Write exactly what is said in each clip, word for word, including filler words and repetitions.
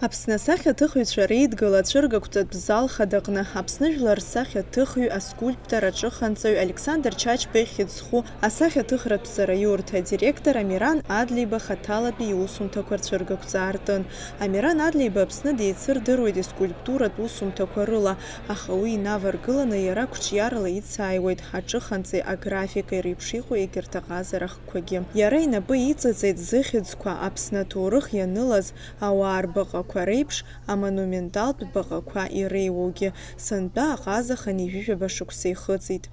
Аԥсны асахьаҭыхҩцәа реидгыла ацәыргақәҵатә зал хадаҟны Аԥсны жәлар рсахьаҭыхҩы, аскульптор, аҿыханҵаҩ Александр Чачба ихьӡ зху асахьаҭыхратә ҵараиурҭа адиректор Амиран Адлеиба хаҭалатәи иусумҭақәа рцәыргақәҵа аартын. Амиран Адлеиба Аԥсны деицырдыруеит искульптуратә усумҭақәа рыла, аха уи инаваргыланы иара қәҿиарала ицааиуеит аҿыханҵеи аграфикеи реиԥш иҟоу егьырҭ аҟазара хкқәагьы. Иара инапы иҵаҵеит зыхьӡқәа Аԥсны аҭоурых ианылаз, ауаа рбаҟақәа реиԥш, амонументалтә баҟақәа иреиуоугьы, сынтәа аҟаза хынҩажәижәаба шықәса ихыҵит.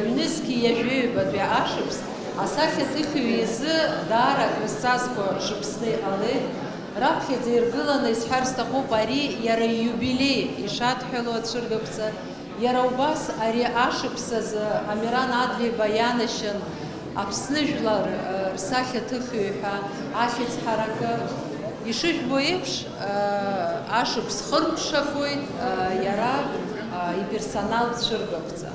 Ҩнызқьи ҩажәи ҩбатәи ашықәс асахьаҭыхҩы изы даара акрызҵазкуа шықәсны иҟалеит. Раԥхьаӡа иргыланы исҳәар сҭахуп, ари иара ииубилеи ишадҳәалоу ацәыргақәҵа. Иара убас ари ашықәс азы Амиран Адлеиба ианашьан Аԥсны жәлар, э, рсахьаҭыхҩы ҳәа ахьӡ ҳаракы. Ишыжәбо еиԥш, э, ашықәс хыркәшахоит, э, иара, э, иперсонал цәыргақәҵа.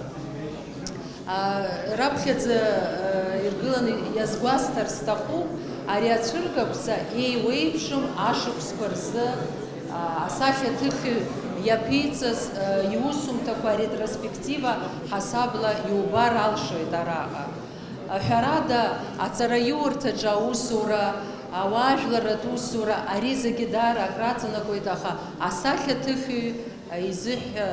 А, раԥхьаӡа, а, иргыланы иазгәасҭар сҭахуп, ари ацәыргақәҵа еиуеиԥшым ашықәсқәа рзы, а, асахьаҭыхҩы иаԥиҵаз, а, иусумҭақәа аретроспектива ҳасабла иубар алшоит араҟа. Ҳәарада, аҵараиурҭаҿы аусура, ауаажәларратә усура, ари зегьы даара акраҵанакуеит, аха асахьаҭыхҩы изыҳәа,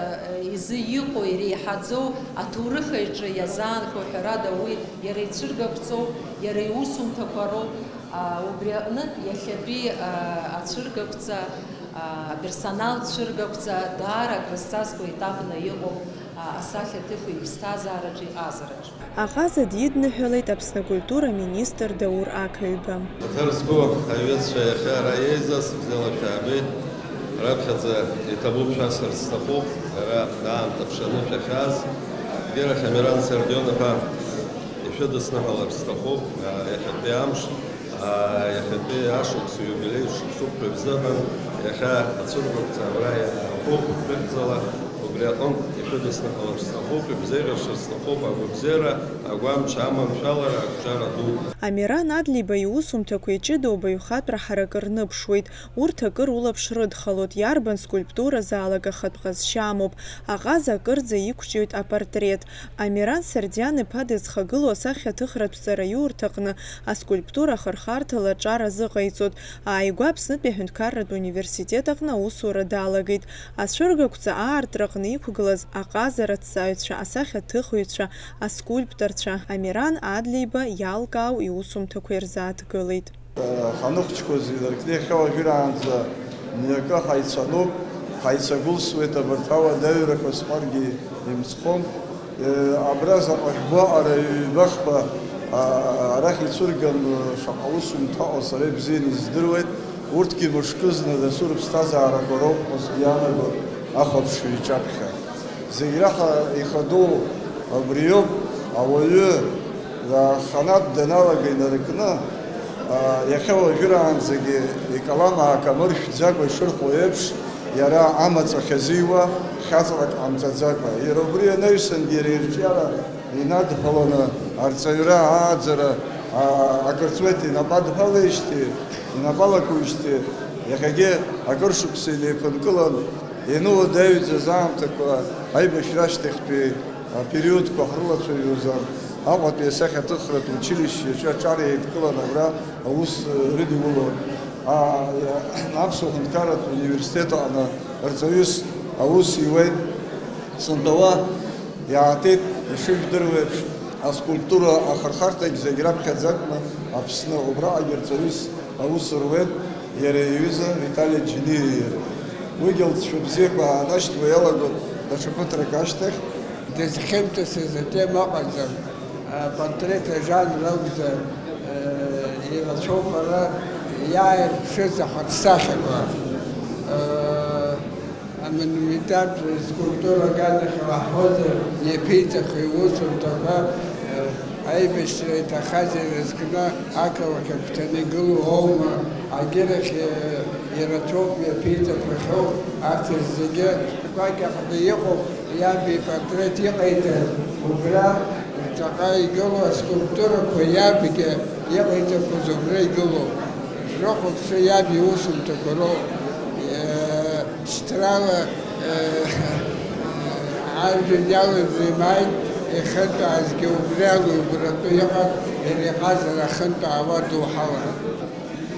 изы иҟоу, иреиҳаӡоу аҭоурых аҿы иазаанхо, ҳәарада, уи иара ицәыргақәҵоуп, иара иусумҭақәа роуп. А, убри аҟнытә иахьатәи, а, ацәыргақәҵа, а, аперсонал цәыргақәҵа даара акрызҵазкуа етапны иҟоуп, а, асахьаҭыхҩы иԥсҭазаараҿы, иҟазараҿы. Аҟаза дидныҳәалеит Аԥсны акультура аминистр Даур Ақаҩба. Аҭыр зқәу аҩызцәа иахьа ара еизаз бзиала шәаабеит. Раԥхьаӡа иҭабуп шәасҳәарц сҭахуп, ара аамҭа ԥшаны шәахьааз. Егьирахь Амиран Сардион-иԥа ишәыдысныҳәаларц сҭахуп, а, иахьатәи амш, а, иахьатәи ашықәс иубилеи шықәсуп ҳәа шәзыҳәан, иахьа ацәыргақәҵа абра иаҳхуп, шәыхьӡала, убри аҟынтә ишәыдысныҳәаларц сҭахуп, ибзеиӷьаршарц сҭахуп, агәабзиара, агәамч, аманшәалара, ақәҿиара ду. Амиран Адлеиба иусумҭақәа иҷыдоу абаҩхатәра ҳаракы рныԥшуеит, урҭ акыр улаԥш рыдхалоит, иарбан скульптуразаалак ахатә ҟазшьа амоуп, аҟаза акырӡа иқәҿиоит апортрет. Амиран Сардиан-иԥа дызхагылоу асахьаҭыхратә ҵараиурҭаҟны аскульптура ахырхарҭала аҿар азыҟаиҵоит. Ааигәа Аԥснытәи аҳәынҭқарратә университет аҟны аусура далагеит. Ацәыргақәҵа аартраҟны иқәгылаз аҟазара аҭҵааҩцәа, асахьаҭыхҩцәа, аскульпторцәа Амиран Адлеиба иалкаау иусумҭақәа ирзааҭгылеит. Ҳаныхәыҷқәаз инаркны иахьа уажәраанӡа мҩакы ҳаицануп, ҳаицагәылсуеит, абарҭ ауадаҩрақәа сҳәаргьы имцхәым. Абра заҟа жәбо аҟара ҩба-хԥа, а, арахь ицәырган, шаҟа усумҭа ыҟоу сара ибзианы издыруеит. Урҭгьы мышкызны дасу рыԥсҭазаарақәа роуп ҳәа сгәы иаанагоит ахәаԥшҩы иҿаԥхьа. Зегь раҳа ихадоу абриоуп, ауаҩы, а, аханатә даналага инаркны, а, иахьа уажәраанӡагьы икалам аакамыршәӡакәа ишырҳәо еиԥш, иара амаҵ ахьазиуа хьаҵрак ҟамҵаӡакәа. Иара убри анаҩсангьы иара ирҿиара инадҳәаланы арҵаҩра, ааӡара, а, акыр ҵуеит, инапы адҳәалеижьҭеи, инапы алакуижьҭеи, иахьагьы акыр шықәса инеиԥынкылан, иануадаҩӡаз аамҭақәа аибашьра ашьҭахьтәи апериодқәа ҳрылацәажәозар, Аҟәатәи асахьаҭыхратә училишьче аҿы аҿар еидкылан абра аус рыдиулон. А, Аԥсуа ҳәынҭқарратә университет аҟны рҵаҩыс аус иуеит. Сынтәа уа иаатит, ишыжәдыруеиԥш, аскульптура ахырхарҭагь зегь раԥхьаӡакәны Аԥсны, убраҟагьы рҵаҩыс аус руеит иара иҩыза Витали Џьениа иара. Уигьы лҵшәа бзиақәа аанашьҭуа иалагоит даҽа ԥыҭрак ашьҭахь. Дызхьымӡацыз атема ыҟаӡам. Апортрет ажанр акәзар, ирацәоуп ара иааирԥшыз ахаҿсахьақәа. Амонументалтә скульптура аганахь уаҳҳәозар, иаԥиҵахьоу иусумҭақәа, аибашьра иҭахаз ирызкны ақалақь агәҭаны игылоу аума, агьырахь ирацәоуп иаԥиҵақәахьоу, арҭ зегьы гәакьаҟны иҟоуп, иаб ипортрет иҟаиҵаз убра, ҵаҟа игылоу аскульптурақәа иабгьы иҟаиҵақәаз убра игылоуп. Жәохәык сы иаб иусумҭақәа роуп. Шьҭрала, э, ажәҩан иалазеимааит, иахьынтәаазгьы убри ала игәаратәы иҟан, иара иҟазара ахьынтәаауа доуҳала.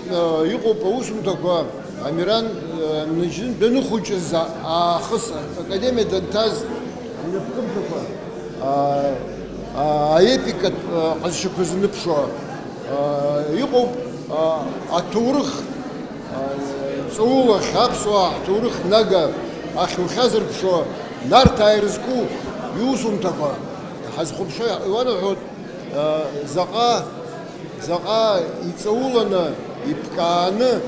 Э, иҟоуп аусумҭақәа, Амиран, э, Наџьын даныхәыҷыз а-, аахыс академиа данҭаз инапкымҭақәа, а, а, аепикатә, э, ҟазшьақәа зныԥшуа, э, иҟоуп, а, аҭоурых ҵаулахь, аԥсуаа ҳҭоурых нага ахь ухьазырԥшуа, Нарҭаа ирызку иусумҭақәа ҳазхәаԥшуа иуанаҳәоит, заҟа, заҟа иҵауланы, иԥкааны,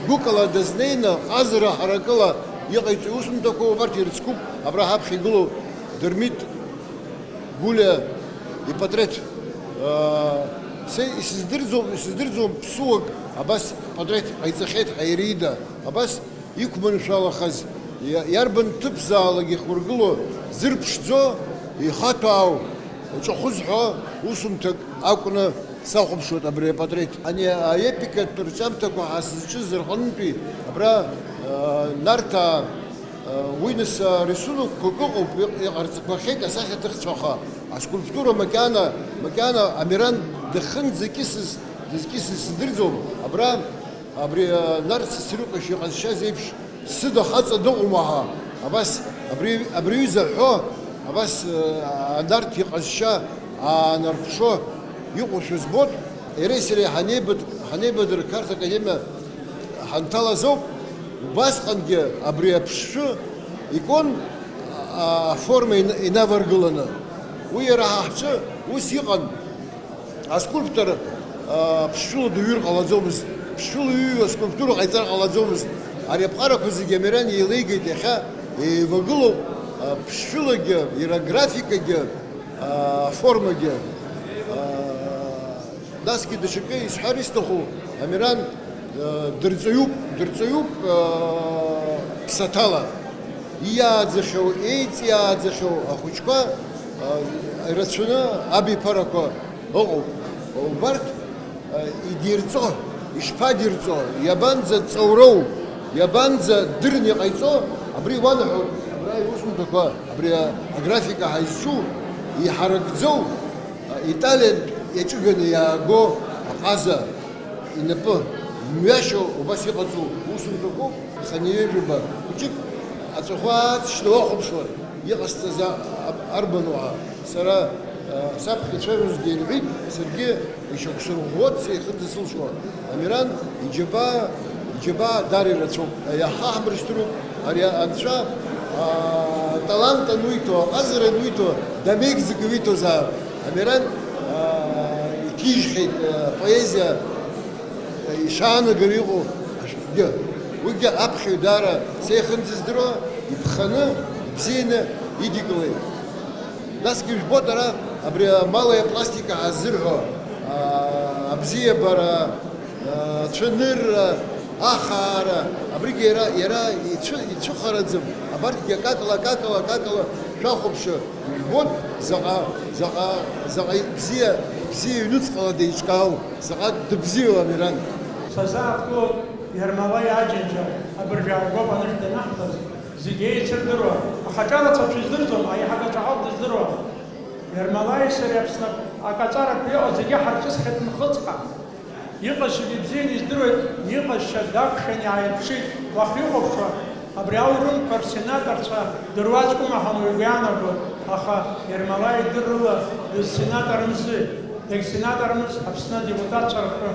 гәыкала дазнеины, ҟазара ҳаракыла иҟаиҵо иусумҭақәа убарҭ ирыцкуп, абра ҳаԥхьа игылоу Дырмит Гәлиа ипатреҭ, аа, се исыздырӡом, исыздырӡом ԥсуак абас ипатреҭ ҟаиҵахьеит ҳәа иара ида. Абас иқәманшәалахаз, иа-, иарбан ҭыԥзаалак ихургыло, зырԥшӡо, ихаҭәаау, ҿахәы зҳәо усумҭак акәны сахәаԥшуеит абри апатреҭ. Ани аепикатә рҿиамҭақәа ҳазҿыз рҟынтәи абра, аа, Нарҭаа Уи нас арисунокқәак ыҟоуп, иҟ-, иҟарҵақәахьеит асахьаҭыхцәа, аха аскульптура макьана, макьана Амиран дахьынӡакьысыз, дызкьысыз сыздырӡом. Абра, абри, а, Нарҭ Сасрыҟәа иҟазшьаз еиԥш сыда хаҵа дыҟоума ҳәа, абас, абри, абри аҩыза ҳәо, абас, а, Нарҭ иҟазшьа аанарԥшуа иҟоушәа збоит. Иареи сареи ҳанеибад-, ҳанеибадырқарҭ академиа ҳанҭалаз ауп, убасҟангьы абри аԥшшәы икон, а, аформа ин-, инаваргыланы. Уи иара ҳа ҳҿы ус иҟан. Аскульптор, а, ԥшшәыла дыҩыр ҟалаӡомызт, ԥшшәыла иҩуа аскульптура ҟаиҵар ҟалаӡомызт. Ари аԥҟарақәа зегьы Амиран еилеигеит, иахьа еивагылоуп, а, ԥшшәылагьы, иара графикагьы, а, аформагьы. А, Насгьы даҽакы исҳәар исҭаху, Амиран, э, дырҵаҩуп, дырҵаҩуп, э, ԥсаҭала. Иааӡахьоу, еиҵиааӡахьоу ахәыҷқәа, э, ирацәаны абиԥарақәа ыҟоуп. Убарҭ, э, идирҵо, ишԥадирҵо, иабанӡа ҵоуроу, иабанӡа дырны иҟаиҵо, абри уанаҳәоит, абра иусумҭақәа, абри аграфика ҳаизҿу, иҳаракӡоу, Италиантә иаҿыганы иааго аҟаза инапы мҩашьо убас иҟаҵоу усумҭақәоуп. Хынҩажәаба хәыҷык аҵәахәа ааҵшьны уахәаԥшуан, иҟасҵаз а-, а-, арбану ҳәа. Сара, а, саԥхьа ицәажәозгьы ирҳәеит, саргьы ишьақәсырӷәӷәоит сеихынӡа сылшо. Амиран иџьабаа, иџьабаа даара ирацәоуп. Иаҳҳамыршҭыроуп ари анцәа, аа, талант ануиҭо, аҟазара ануиҭо, дамеигӡакәа иуиҭозаап. Амиран, аа, иҭижьхьеит, аа, поезиа, ишаанагара иҟоу ашәҟәгьы. Уигьы аԥхьаҩ даара сеихынӡа здыруа, иԥханы, ибзианы идикылеит. Насгьы ижәбоит ара, абри амалая пластика ҳаззырҳәо, аа, абзиабара, ацәанырра, ахаара, абригьы иара, иара ицәы-, ицәыхараӡам, абарҭгьы акакала, акакала, акакала шәахәаԥшыр, ижәбоит, заҟа, заҟа, заҟа бзиа, бзиа ҩнуҵҟала деиҿкаау, заҟа дыбзиоу Амиран. Сазааҭгылоит Ермолаи Аџьынџьал, абыржәы алгоуп анышә данаҳҭаз, зегь еицырдыруа, аха аҿарацәа шәыздырӡом, аиҳабацәа ҳауп дыздыруа. Ермолаи сареи Аԥсны акаҵәарақәа иҟоу зегьы ҳарҿысхьеит нхыҵҟа. Иҟазшьагьы бзианы издыруеит, иҟазшьа дақәшәан иааирԥшит. Уахьихәаԥшуа, абри аурымқәа рсенаторцәа дыруаӡәкума ҳәа уаҩ игәы иаанагоит, аха Ермолаи идыррыла дызсенаторымзи, дагьсенаторымызт, Аԥсны адепутатцәа рҿы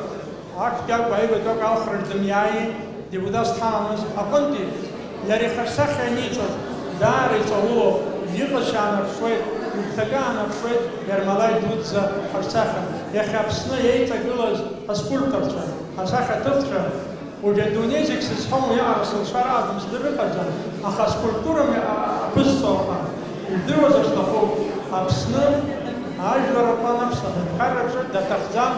актәи акәу аҩбатәи акәу алхраҿ дымиааи, депутатс дҳамамыз аҟынтәи, иара ихаҿсахьа аниҵаз, даара иҵаулоуп, иҟазшьа аанарԥшуеит, игәҭакы аанарԥшуеит Ермолаи дуӡӡа хаҿсахьа. Иахьа Аԥсны еиҵагылаз аскульпторцәа, асахьаҭыхцәа, уажәы адунеи зегь сызҳәом, уиаҟара сылшар акәым, здыр ыҟаӡам, аха аскульптура мҩа аԥызҵо ыҟан. Ижәдыруазар сҭахуп, Аԥсны ажәлар рҟны, Аԥсны аҳәынҭқарра рҿы даҭахӡам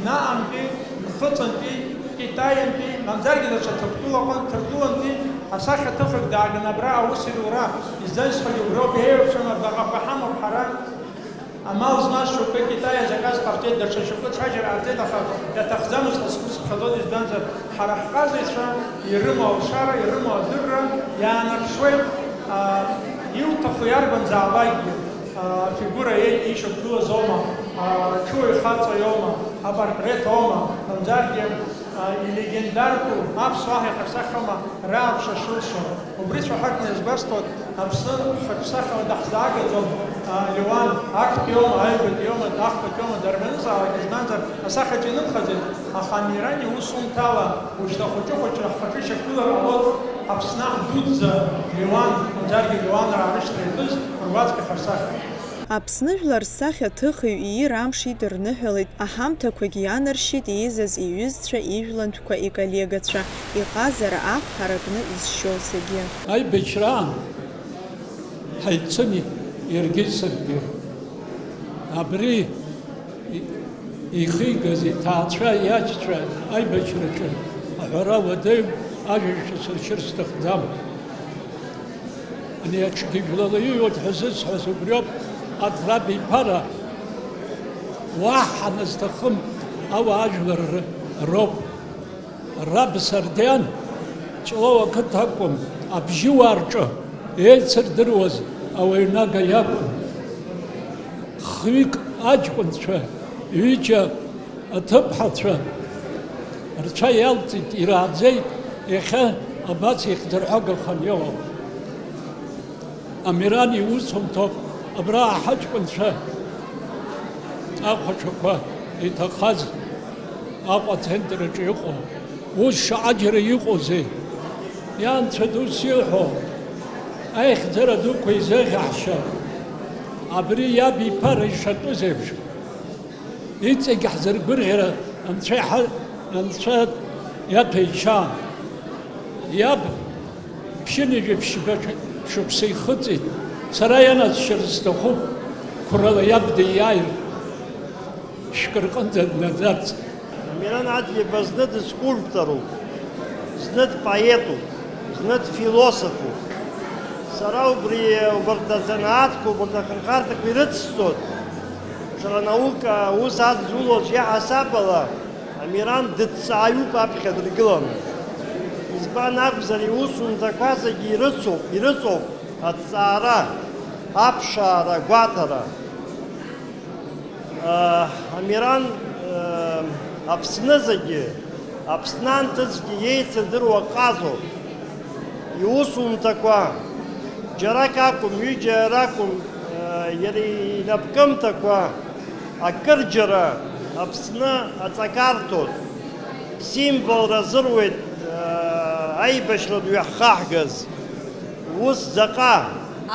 наҟантәи, нхыҵынтәи, Китаиантәи, мамзаргьы даҽа Ҭырқәтәылаҟны, Ҭырқәтәылантәи асахьаҭыхҩык дааганы абра аус ирура излаҩсхьоугьы уброуп, еиуеиԥшым абаҟақәа ҳамоуп ҳара. Амал змаз шьоукы Китаи азаказ ҟарҵеит, даҽа шьоукы ацәажәара ҟарҵеит, аха иаҭахӡамызт, ҳазхәыцԥхьаӡоз, избанзар, ҳара ҳҟазацәа ирымоу алшара, ирымоу адырра иаанарԥшуеит, а, иуҭаху иарбанзаалакгьы, а, афигура иеи-, ишьақәгылаз аума, а, аҽуаҩ хаҵа иоума, апортрет аума, мамзаргьы, а, илегендартәу аԥсуаа ҳаихаҿсахьоума, рааԥшра шылшо. Убри цәаҳәакны иазгәасҭоит, Аԥсны хаҿсахьала даҳзаагаӡом, а, Леуан, актәи иоума, аҩбатәи иоума, ахԥатәи иоума, дарбанызаалак, избанзар, асахьаҿы инымхаӡеит, аха Амиран иусумҭала ушьҭа хәыҷы-хәыҷра ҳхаҿы ишьақәгылар ҟалоит, Аԥсны аҳ дуӡӡа Леуан, мамзаргьы Леуанраа рышьҭра иатәыз руаӡәк ихаҿсахьа. Аԥсны жәлар рсахьаҭыхҩы иира амш идырныҳәалеит, аҳамҭақәагьы ианаршьеит иизаз иҩызцәа, ижәлантәқәа, иколлегацәа, иҟазара ахә ҳаракны изшьо зегьы. Аибашьраан ҳаицын иаргьы саргьы. Абри ихигаз иҭаацәа, иашьцәа аибашьраҿы аҳәара уадаҩ ажәабжьқәа сыршьыр сҭахӡам. Ани аҽгьы жәлала иҩуеит ҳәа зысҳәаз убриоуп, арҭ рабиԥара уаҳа назҭахым ауаажәлар р-, роуп. Раб Сардиан Ҷлоу ақыҭа акәым, абжьыуаа рҿы еицырдыруаз ауаҩнага иакәын. Хҩык аҷкәынцәа, ҩыџьа аҭыԥҳацәа рцәа иалҵит, ирааӡеит, иахьа абас ихьӡырҳәагаханы иҟоуп. Амиран иусумҭоуп абра аҳаҷкәынцәа ахәаҽқәа иҭахаз Аҟәа ацентрраҿы иҟоу. Ус шаҟа џьара иҟоузеи? Иа, Анцәа ду, сиҳәо, аихьӡара дуқәа изеиӷьаҳшьа, абри иаб иԥара ишатәыз еиԥш, иҵегь ҳзыргәырӷьара Анцәа иҳа-, Анцәа иаҭәеишьаан. Иаб ԥшьынҩажәи ԥшьба шықәса ихыҵит. Сара ианасшьар сҭахуп, қәрала иаб диааир, шәкы рҟынӡа днаӡарц. Амиран Адлеиба зны дыскульпторуп, зны дпоетуп, зны дфилософуп. Сара убри, убарҭ азанааҭқәа, убарҭ ахырхарҭақәа ирыцсҵоит. Сара анаука аус адызулоз иаҳасаб ала, Амиран дыҭҵааҩуп аԥхьа дыргыланы. Избан акәзар, иусумҭақәа зегьы ирыцуп, ирыҵоуп аҭҵаара, аԥшаара, агәаҭара. Амиран, Аԥсны зегьы, Аԥсны анҭыҵгьы иеицырдыруа ҟазоуп. Иусумҭақәа, џьарак акәым, ҩыџьа ракәым, иара инапкымҭақәа акырџьара Аԥсны аҵакарҭоит. Символра азыруеит, аибашьра ду иаҳхаҳгаз. Ус заҟа!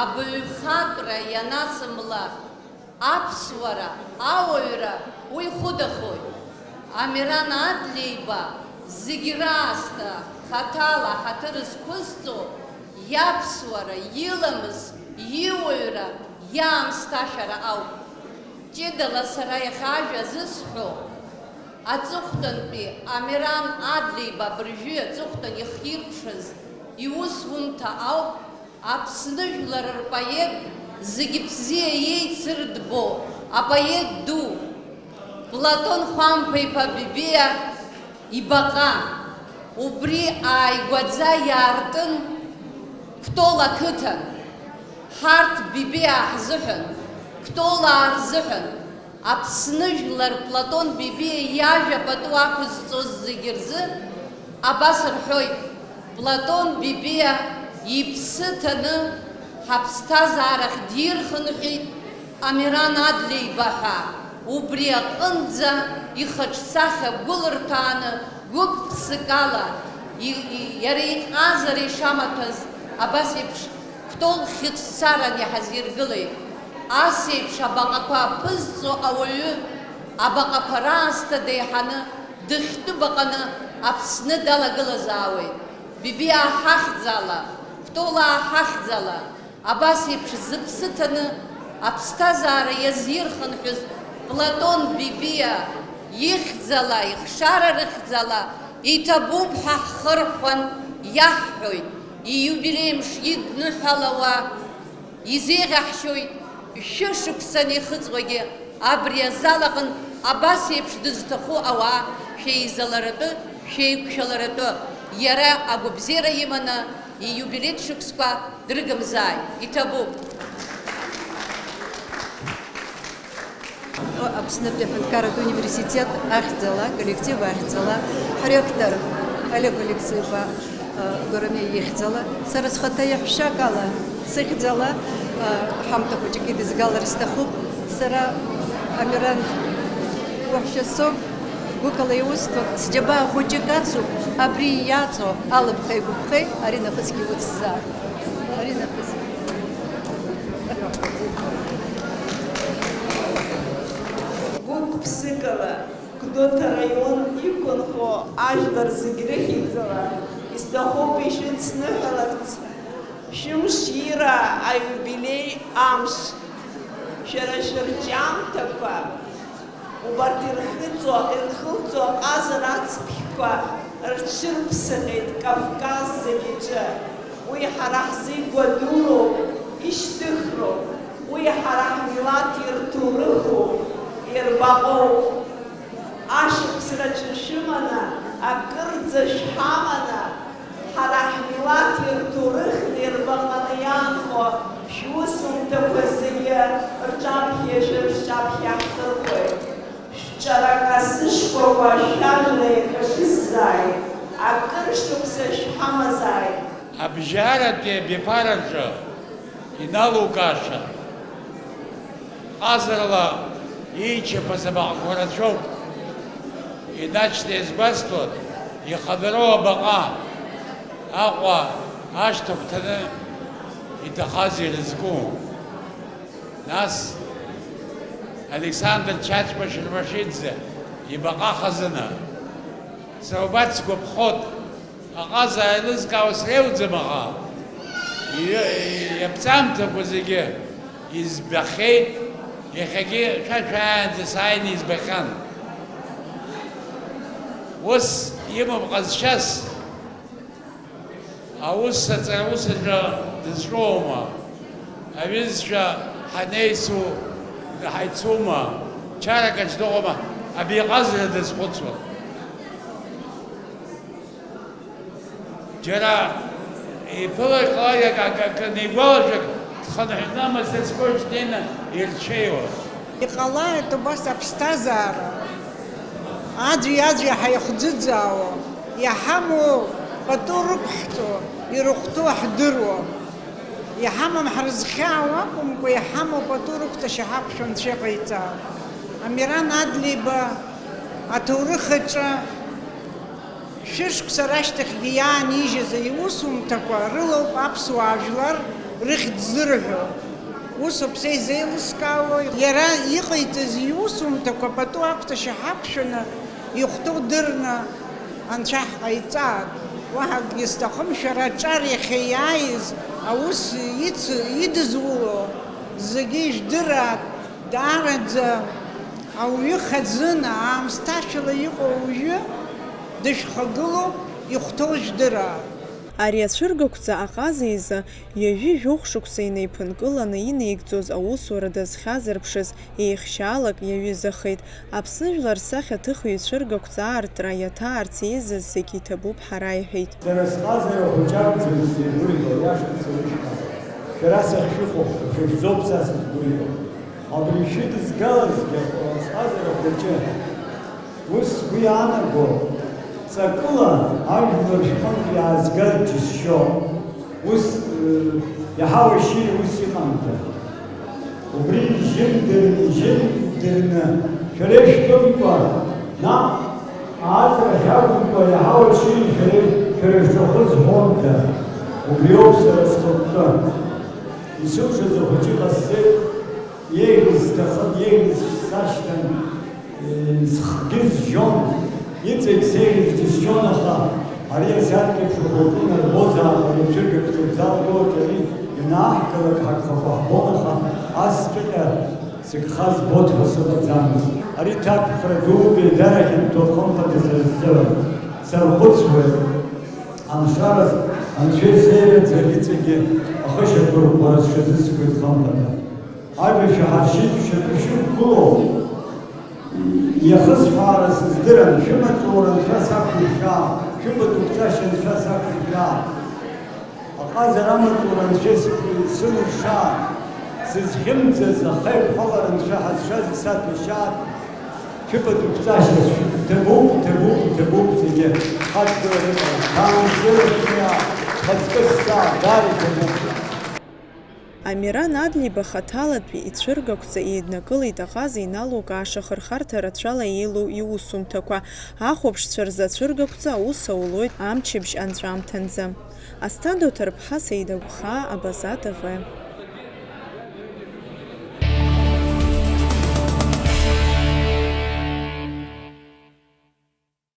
Абаҩхатәра ианацымла, аԥсуара, ауаҩра уи хәыдахоит. Амиран Адлеиба зегь раасҭа хаҭала ҳаҭыр зқәызҵо иаԥсуара, иламыс, иуаҩра, иаамсҭашәара ауп. Ҷыдала сара иахьа ажәа зысҳәо, аҵыхәтәантәи Амиран Адлеиба абыржәы аҵыхәтәан ихиркәшаз иусумҭа ауп. Аԥсны жәлар рпоет, зегьы бзиа иеицырдбо апоет ду Платон Хәамԥа-иԥа Бебиа ибаҟа. Убри ааигәаӡа иаартын Кәтол ақыҭан. Ҳарҭ Бебиа ҳзыҳәан, Кәтолаа рзыҳәан, Аԥсны жәлар Платон Бебиа иажәа пату ақәызҵоз зегьы рзы абас рҳәоит, Платон Бебиа иԥсы ҭаны ҳаԥсҭазаарахь дирхынҳәит Амиран Адлеиба ҳәа, убри аҟынӡа ихаҿсахьа гәылырҭааны, гәык-ԥсыкала, и-, и-, иара иҟазара ишамаҭәаз абас еиԥш Кәтол хьыҵәцаран иҳазиргылеит. Ас еиԥш абаҟақәа аԥызҵо ауаҩы, абаҟақәа раасҭа деиҳаны, дыхьтәы баҟаны Аԥсны далагылазаауеит. Бебиаа ҳахьӡала, Кәтолаа ҳахьӡала, абас еиԥш зыԥсы ҭаны аԥсҭазаара иазирхынҳәыз Платон Бебиа ихьӡала, ихшара рыхьӡала иҭабуп ҳәа ҳхырхәан иаҳҳәоит. Ииубилеи мш идныҳәалауа изеиӷьаҳшьоит Шәышықәса анихыҵуагьы абри азал аҟынтә абас еиԥш дызҭаху ауаа шәеизаларатәы, шәеиқәшәаларатәы, иара агәабзиара иманы ииубилеитә шықәсқәа дрыгымзааит, иҭабуп. Аԥснытәи аҳәынҭқарратә университет ахьӡала, аколлектив ахьӡала, ҳректор Олег Алексеи-иԥа Гәарамиа ихьӡала, сара схаҭа иаҳәшьак ала сыхьӡала, ҳамҭа хәыҷык идызгалар сҭахуп. Сара Амиран уаҳәшьа соуп, гәыкала иусҭоит, сџьабаа хәыҷык ацуп, абри иаҵоу алыԥхеи-гәыԥхеи ари нахысгьы уцзаап. Ари нахыс. Гәык-ԥсыкала Гәдоуҭа араион иқәынхо ажәлар зегь рыхьӡала исҭахуп ишәыдсныҳәаларц, шәымш ира аиубилеи амш, шәара шәырҿиамҭақәа, убарҭ ирхыҵуа, ирхылҵуа ҟазара ацԥхьқәа рҽырԥсаҟьеит Кавказ зегь аҿы. Уи ҳара ҳзы игәадуроуп, ишьҭыхроуп, уи ҳара ҳмилаҭ ирҭоурыхуп, ирбаҟоуп. Ашықәс рацәа шәыманы, акырӡа шәҳаманы, ҳара ҳмилаҭ ирҭоурыхны ирбаҟаны иаанхо шәусумҭақәа зегьы рҿаԥхьа ишәы-, шәҿаԥхьа ҳхырхәоит. Шәҿарак асы шкәакәа шәажәра иахьа шәыззааит, акыр шықәса шәҳамазааит. Абжьаратәи абиԥараҿы иналукааша, ҟазарала иичаԥаз абаҟақәа рацәоуп, инаҷӡа иазгәасҭоит, ихадароу абаҟа, Аҟәа ашҭа агәҭаны иҭахаз ирызку. Нас Александр Чачба Шервашиӡе ибаҟа хазына. Сара убарҭ сгәаԥхоит. Аҟаза еилызкаауа среиуӡам аҟа. Иҩ-, иаԥҵамҭақәа зегьы избахьеит, иахьагьы шәа шәааиаанӡа сааины избахьан. Ус имоуп ҟазшьас. Аус аҵараусаҿы дызҿоума? Аҩызцәа ҳанеицу, ҳаицума? Чаракаҿ дыҟоума? Абиҟазара дазхәыцуа. Џьара иԥылаҟьалак акы, акы, акы неигәалашәак дхынҳәны амастерскоиаҿ днеины ирҽеиуа. Иҟалааит убас аԥсҭазаара. Аӡәи-аӡәи ҳаихӡыӡаауа, иҳамоу пату рықәҳҵо, ирыхәҭоу ҳдыруа. Иҳамам ҳрызхьаауа акәымкәа, иҳамоу пату рықәҵашьа ҳақәшәо Анцәа иҟаиҵа. Амиран Адлеиба аҭоурых аҿы шәышықәса рашьҭахьгьы иаанижьыз иусумҭақәа рылоуп аԥсуаа жәлар рыхьӡ зырҳәо. Усоуп са изеилыскаауа, иара иҟаиҵаз иусумҭақәа пату ақәҵашьа ҳақәшәаны, ихәҭоу дырны Анцәа ҳҟаиҵаат. Уаҳа акгьы сҭахым, шәара аҿар иахьа иааиз, аус иц-, идызуло зегьы ижәдыраат. Даараӡа ауаҩы хазына, аамсҭашәала иҟоу ауаҩы дышәхагылоуп, ихәҭоу жәдыраат. Ари ацәыргақәҵа аҟаза изы ҩажәи жәохә шықәса инеиԥынкыланы инеигӡоз аусура дазхьазырԥшыз еихшьаалак иаҩызахеит. Аԥсны жәлар сахьаҭыхҩы ицәыргақәҵа аартра иаҭаарц еизаз зегь иҭабуп ҳара, иҳәеит. Сара сҟазара хәыҷ акәӡам сзеигәырӷьо, иашан сеиԥшқәа. Шәара сахьшәыхәаԥшуа, шәа шәзоуп са сызгәырӷьо. Абри шәыдызгалазгьы сҟазара хәыҷы. Ус сгәы иаанаго, ҵакыла ажәлар шәҟынтә иаазгар џьысшьо, ус, э, иаҳа уашьыри ус иҟамҭа. Убри жьымдырны, жьымдырны, шәара ишәтәымкәа, наҟ ааҵрахь акәымкәа, иаҳа уашьыри шәара, шәара шәҭахы зҳәонда. Убриоуп сара схықәкы. Исылшаз ахәыҷы ҟасҵеит, иеиӷьыз сҭахын, иеиӷьыз сашьҭан, э, схгьы зжьон, иҵегь сеиӷьыз џьысшьон, аха ари асиаркьеиԥш ухәылтәы нарбозаап, ари ацәыргақәҵа залгоит, ари ианааҳгалак ҳагхақәа ҳбон, аха асҵәҟьа сыгха збоит ҳәа сыҟаӡамызт. Ари ҭакԥхра дук, еидара хьанҭоуп хымԥада сара сзы. Сархәыцуеит, амшараз анцәа исеиаӡа иҵегьы ахышьақәырӷәӷәара сҽазызкуеит хымԥада. Ажәа шәаҳаршьеит, шәшьапы шәықәгылоу иахысҳәаара сыздырам, шәымаҵура анцәа сақәшәыршәа, шәыпатуқәҵашьа анцәа сақәшәыршәа. Аҟазара амаҵура анцәа сымырша, сызхьымӡаз ахаирԥалара анцәа ҳазшаз исаҭәашьа, шәыпатуқәҵашьа шәҭабуп, иҭабуп, иҭабуп зегьы. Ҳадгылара ыҟан, ҭаанзыра шәиа, хазкы сзааӡар иҭабуп. Амиран Адлиба хаҭалатәи ицәыргақәҵа еиднакылеит аҟаза иналукааша ахырхарҭа рацәала еилоу иусумҭақәа. Ахәаԥшцәа рзы ацәыргақәҵа аус аулоит амчыбжь анҵәамҭанӡа. Асҭанда Оҭарԥҳа, Саида Гәхаа, Абаза Т В.